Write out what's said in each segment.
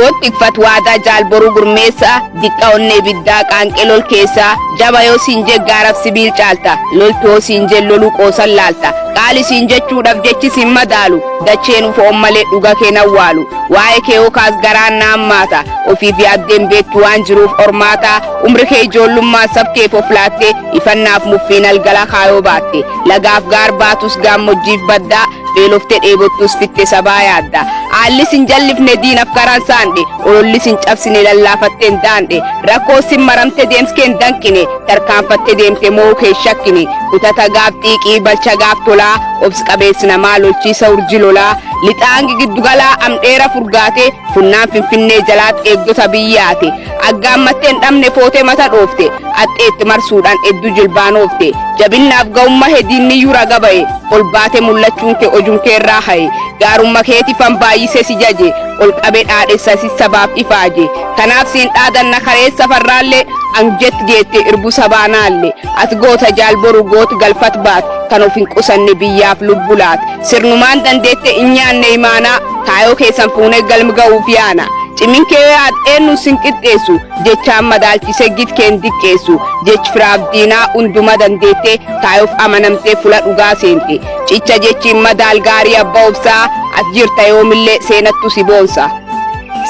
Goot tikfat waadaa Jaal Boruu Gurmeessaa diqqa onnee ibiddaa qaanqee lol keessaa jaba yoo siin jee gaaraf sibiil caalta loltu yoo siin jee loluu qoosan laalta qaali siin jechuudhaf jechi sin madaalu dacheenuu foon malee dhuga kee nawwaalu waa'ee kee yoo kaas garaan na hammaata ofiif yaaddeen beektu waan jiruuf ormaataa umri kee ijoollummaan sab keef of laattee ifannaaf muffiin algala kaayoo baatte lagaaf gaar baatus gaammojjiif baddaa beelofte dheebottus fitte sabaa yaadda. Haalli sin jallifne diinaf karaan saandhe, ololli sin cabsine lallaafatte hin daandhe, rakkoo sin maramte deems kee hin danqine, tarkaanfatte deemte moo'uu kee hin shakkine. Kutata gaaf xiiqii balcha gaaf tolaa, obs qabeess namaa lolchiisa urji lolaa, lixaa hangi giddugalaa amdheera furgaate, funnaan finfinnee jalaat eegdota biyyaate. Aggaammatte hin dhabne footee mata dhoofte, Axxeetti marsuudhaan eddu jilbaan oofte. Jabinnaaf ga'umma he diinniyyuu raga ba'e. Ol baate mul'achuun kee ojum kee irraa ka'e. Gaarumma keetifan baayyise si jaje. Ol qabe dhaadhessa si sabaaf ifaaje. Kanaaf siin dhaadanna kareessa farraalle Anget geette irbu sabaa naalle. At goota Jaal Boru goot galfat baat. Kan of hin qusanne biyyaaf lubbu laat. Sirnumaan dandeette hin nyaanne imaanaa. Kaayoo keessan fuunee galm ga'uuf yaana. Cimin kee yoo yaad eennuun sin qixxeessu. Jechaan madaalchise git kee hin diqqeessu. Jech firaaf diinaa hunduma dandeette kaayoof amanamtee fula dhugaa seente. Cicha jechi hin madaal gaarii abba obsaa as jirta yoomillee seenattu si boonsa.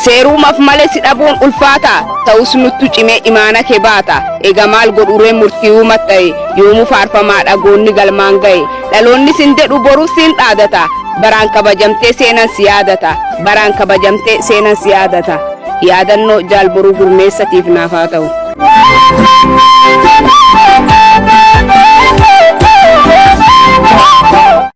Seeruumaf male si dhabuun ulfaata ta'us nuttu cimee imaana kee baata. Ega maal godhuree murtiiwuu matta'e yoomuu faarfamaadha goonni galmaan ga'e. Dhaloonni sin dedhu boruuf siin dhaadata baraan kabajamtee seenan si yaadata baraan kabajamtee seenan si yaadata. Yaadannoo Jaal Boruu Gurmeessatiif naaf haa ta'u.